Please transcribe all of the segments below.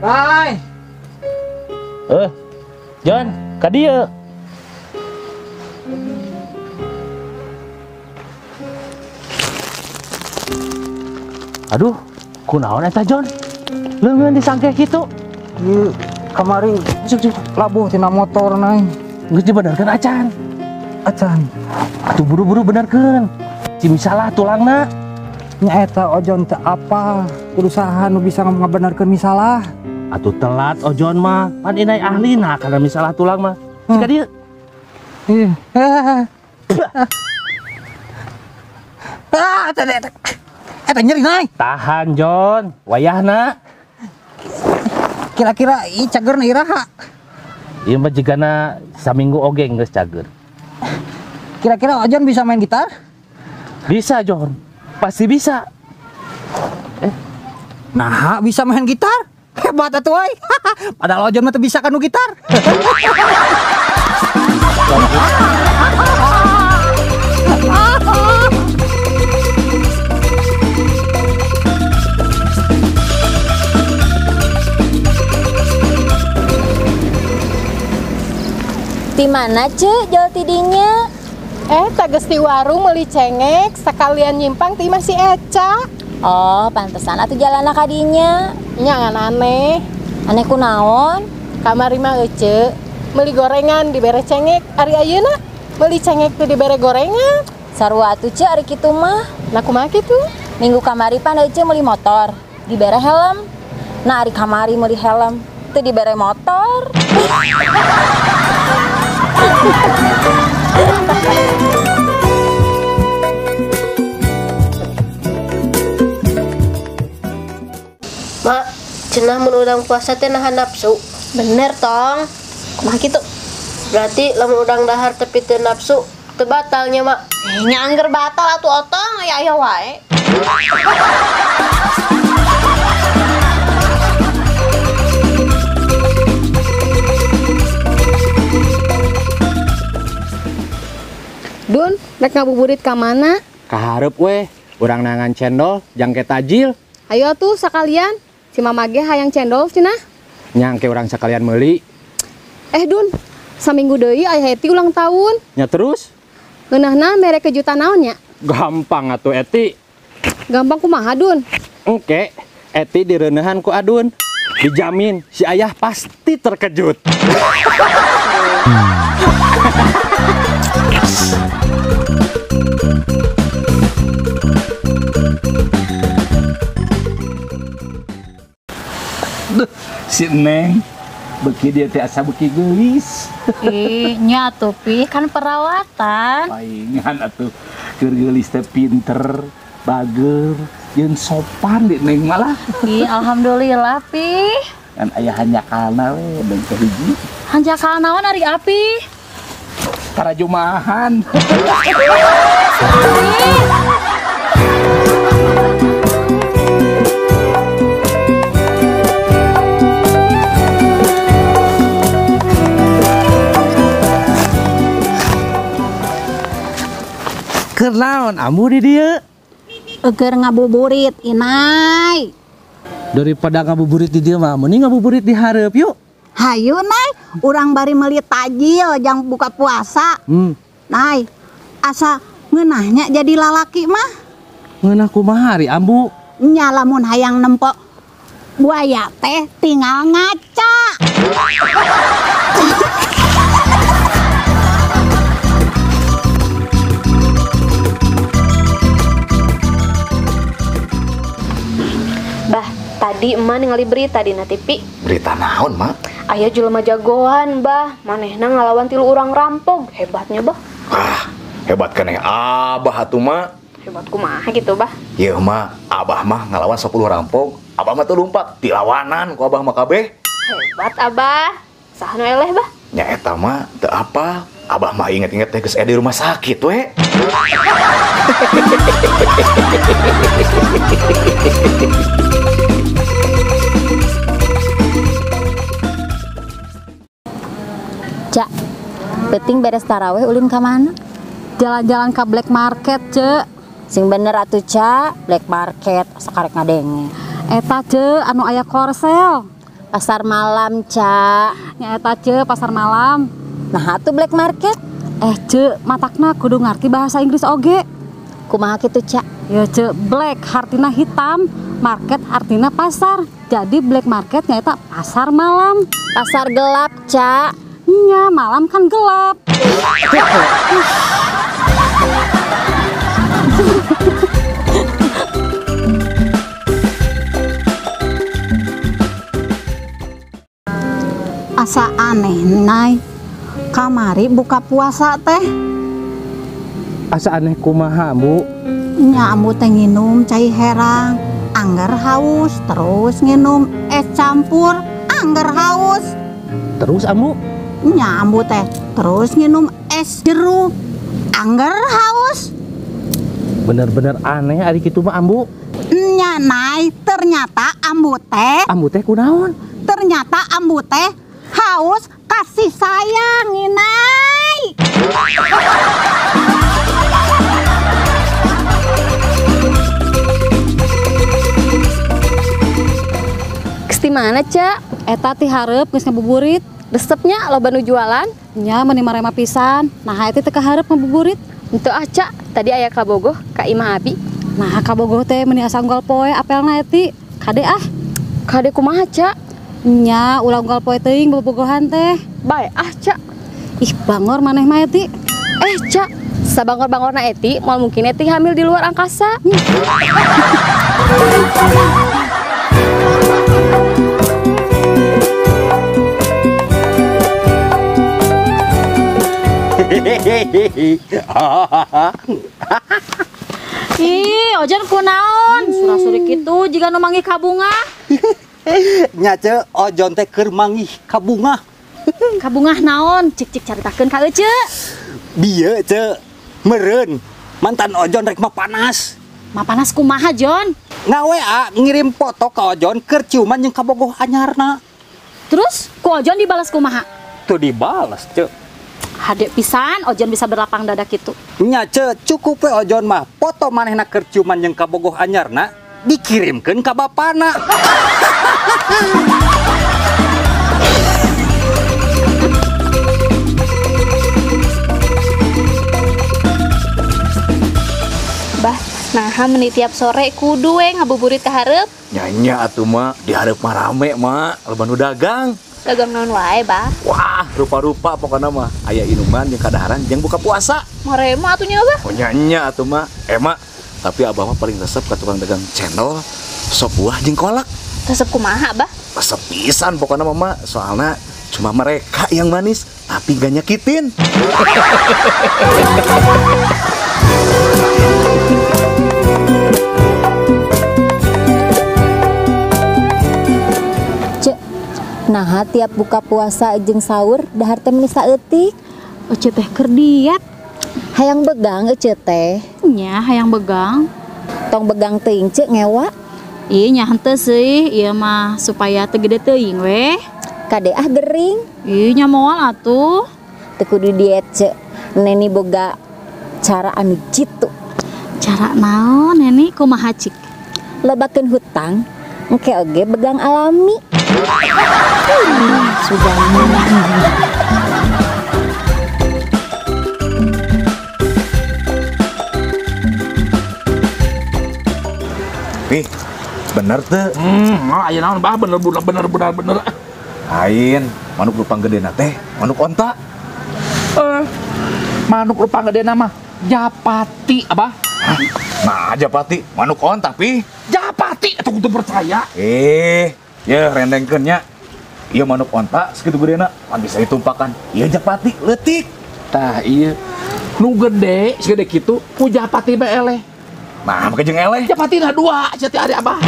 Bye. John, ka dieu. Aduh, kunaon eta John? Leungeun disangke kitu. Ieu kamari labuh tina motor nai. Geus dibenerkeun acan. Acan. Atuh buru-buru benerkeun. Cimi salah tulangna. Nya eta Ojon teu apa, kudu saha nu bisa ngabenerkeun misalah. Atuh telat Ojon mah, pan inai ahlina kana misalah tulang mah. Cika dieu. Ih. Ah, eta. Eta nyeri nai. Tahan Jon, wayahna. Kira-kira ieu cagerna iraha. Ieu mah jigana saminggu oge geus cager. Kira-kira Ojon bisa main gitar? Bisa Jon, pasti bisa. Nah, bisa main gitar? Hebat atuh euy. Padahal Ojon mah teu bisa kanu gitar. Di mana ce jual tidinya? Tages di warung meuli cengek, sekalian nyimpang ti imah si Eca. Oh, pantesan atuh jalanna ka dinya. Nya ngan aneh. Aneh kunaon? Kamari mah ece, meuli gorengan dibere cengek, ari ayeuna meuli cengek teu dibere gorengan. Sarua atuh ce ari kitu mah. Nah kumaha kitu? Minggu kamari pan ece meuli motor, dibere helm. Nah ari kamari meuli helm, teu dibere motor. Mak, cenah mun urang puasa teh nahan nafsu. Bener tong. Kumaha kitu? Berarti lamun urang dahar tapi teu nafsu, teu batalnya, Mak. Nya angger batal atuh otong aya-aya wae. Dun, rek ngabuburit ka mana? Kaharep weh, urang nangan cendol, jangke tajil. Ayo atuh sakalian, si mama ge hayang cendol cenah. Nyangke urang sakalian meuli. Dun, saminggu deui aya Eti ulang tahun. Nya terus? Ngeunahna mere kejutan naon nya? Gampang atuh Eti. Gampang kumaha Dun? Engke, Eti direunehan ku Adun. Dijamin si ayah pasti terkejut. Duh, si Neng beki dia teh asa beki geulis. Ih, nya atuh pi kan perawatan. Paingan atuh keur geulis teh pinter, bager, jeung sopan di Neng malah. Ih, alhamdulillah pi. Kan aya hanjakalna we deung teh hiji. Hanjakal naon ari api? Tarajumahan. Keur naon ambu di dieu? Keur ngabuburit inai. Daripada ngabuburit di dieu mah mending ngabuburit di hareup yuk. Hayu Nay, urang bari meuli tajil jang buka puasa. Nay, asa ngeunahnya jadi lalaki mah. Ngeunah kumaha ari ambu? Nya lamun hayang nempo buaya teh tinggal ngaca. Bah, tadi emak ningali berita dina TV. Berita naon, Mak? Aya jelema jagoan, Bah. Manehna ngalawan 3 urang rampok. Hebatnya, Bah. Ah, hebat keneh Abah atuh, Mak. Hebat kumaha gitu, Bah? Yeuh, Mak, Abah mah ngalawan 10 rampok. Abah mah teu lumpat, dilawanan ku Abah mah kabeh. Hebat, Abah. Saha nu eleh, Bah? Nya eta mah teu apa. Abah mah inget-inget teh geus aya di rumah sakit we. Cak, penting beres taraweh ulin ka mana? Jalan-jalan ke black market, ce. Sing bener atuh, Cak, black market sakarek ngadenge. Eta, ce, anu aya korsel. Pasar malam, Ca. Nya eta Ce, pasar malam. Nah, atuh black market. Ce, matakna kudu ngarti bahasa Inggris oge. Kumaha kitu, Ca? Ya Ce, black artina hitam, market artina pasar. Jadi black market nyaeta pasar malam. Pasar gelap, Ca. Nya, malam kan gelap. Asa aneh, Nay. Kamari buka puasa teh. Asa aneh kumaha, Bu? Nya ambu teh nginum cai herang, angger haus, terus nginum es campur, angger haus. Terus ambu? Nya ambu teh terus nginum es jeruk, angger haus. Bener-bener aneh ari kitu mah ambu. Nya Nay, ternyata ambu teh. Ambu teh kunaon? Ternyata ambu teh haus kasih sayang, Inai. Di mana, Ca? Eta ti hareup geus ngabuburit. Resepnya loba nu jualan? Nya meuni marema pisan. Nah, eta teh kahareup ngabuburit. Henteu ah, Ca. Tadi aya kabogoh ka imah abi. Nah, kabogoh teh meuni asa unggal poe apelna eti. Kade ah. Kade kumaha, Ca? Nya ulah unggal poe teuing bobogohan teh. Bae ah, Ca. Ih, bangor maneh mah eti. Ca, sabangor-bangorna eti moal mungkin eti hamil di luar angkasa. Ih, Ojan kunaon? Surah-suri kitu jiga nu manggih kabunga. Nya Ce, Ojon teh keur manggih kabunga. Kabungah naon? Cik-cik caritakeun ka Ece. Bieu Ce, meureun mantan Ojon rek mapanas. Mapanas kumaha, Jon? Nga-WA ngirim foto ka Ojon keur ciuman jeung kabogoh anyarna. Terus ku Ojon dibalas kumaha? Tuh dibalas, Ce. Hade pisan Ojon bisa berlapang dada kitu. Nya Ce, cukup we Ojon mah foto manehna keur ciuman jeung kabogoh anyarna dikirimkeun ka bapana. Bah, nah meni tiap sore kudu we ngabuburit ka hareup. Nya atuh mah di hareup mah rame mah, loba nu dagang. Dagang naon wae, Bah? Wah, rupa-rupa pokokna mah. Aya inuman jeung kadaharan jeung buka puasa. Marema atuh nya, Bah? Oh nya atuh mah. Emak, tapi abah mah paling resep ka tukang dagang channel sop buah jeung kolak. Resep kumaha, Bah? Resep pisan pokokna mah, Mak. Soalna cuma mereka yang manis tapi gak nyakitin. Nah, tiap buka puasa jeung sahur dahar teh meuni saeutik. Ece teh keur diet. Hayang begang ece teh. Nya, hayang begang. Tong begang teuing ce ngewa. Ih, nya henteu seuih, ieu mah supaya teu gede teuing weh. Kade ah gering. Ih, nya moal atuh. Teu kudu diet ce. Neni boga cara anu jitu. Cara naon Neni kumaha cik? Lobakeun hutang, engke oge begang alami. Sudah. Ih, bener tuh. Aya naon bah bener bener bener bener. Lain, manuk lupang gedena teh, manuk onta. Manuk lupang gedena mah Japati abah. Nah, Japati, manuk onta pi. Japati atuh kudu percaya. Ya rendengkeun nya. Ieu manuk onta segitu gedena, pan bisa ditumpakan. Ieu Japati leutik. Tah ieu nu gede segede kitu ku Japati bae eleh. Nah, make jeung eleh. Japati na dua sia teh ari abah.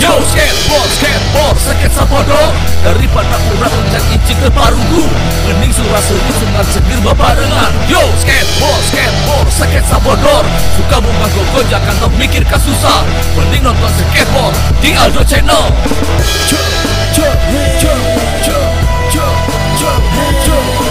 Yo, skateboard, skateboard, sakit sapodo. Daripada urang jadi teu parugu. Mending sura-suri sungan segir babarengan. Yo, skateboard, skateboard, skate sabodor. Suka bunga gogonjakan tong mikir kasusah. Mending nonton skateboard di Aldo Channel. Cek, cek, cek, cek, cek, cek, cek.